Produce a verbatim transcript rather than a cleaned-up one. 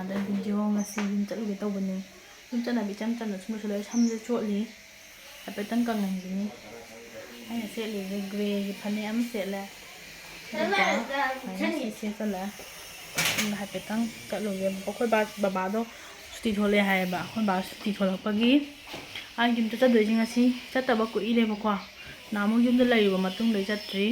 ꯑꯗ ꯚꯤꯗꯤꯑꯣ ꯉꯁꯤ ꯌꯨꯝ ꯆꯠꯂꯨꯒꯦ ꯇꯧꯕꯅꯤ꯫ ꯌꯨꯝ ꯆꯠꯅꯕ ꯏꯆꯝ ꯆꯝꯅ ꯁꯨꯝ ꯂꯣꯏꯁꯤꯜꯂꯦ꯫ ꯁꯝꯁꯦ ꯆꯣꯠꯂꯤ꯫ ꯍꯥꯏꯐꯦꯠꯇꯪ ꯀꯪꯍꯟꯈꯤꯅꯤ꯫ ꯑꯩꯅ ꯁꯦꯠꯂꯤꯁꯦ ꯒ꯭ꯔꯦꯒꯤ ꯐꯅꯦꯛ ꯑꯃ ꯁꯦꯠꯂꯦ꯫ ꯑꯗꯨꯒ ꯁꯨꯃꯥꯏꯅ ꯁꯤ ꯁꯦꯠꯆꯜꯂꯦ꯫ ꯌꯨꯝꯗ ꯍꯥꯏꯐꯦꯠꯇꯪ ꯆꯠꯂꯨꯒꯦꯕꯀꯣ꯫ ꯑꯩꯈꯣꯏ ꯕꯥ, ꯕꯕꯥꯗꯣ ꯁꯨꯇꯤ ꯊꯣꯛꯂꯛꯑꯦ ꯍꯥꯏꯌꯦꯕ꯫ ꯑꯩꯈꯣꯏ ꯕꯥ ꯁꯨꯇꯤ ꯊꯣꯛꯂꯛꯄꯒꯤ ꯑꯩ ꯌꯨꯝ ꯆꯠꯆꯗꯣꯏꯁꯦ ꯉꯁꯤ꯫ ꯆꯠꯇꯕ ꯀꯨꯏꯔꯦꯕꯀꯣ꯫ ꯅꯍꯥꯟꯃꯨꯛ ꯌꯨꯝꯗ ꯂꯩꯔꯨꯕ ꯃꯇꯨꯡꯗꯩ ꯆꯠꯇ꯭ꯔꯤ꯫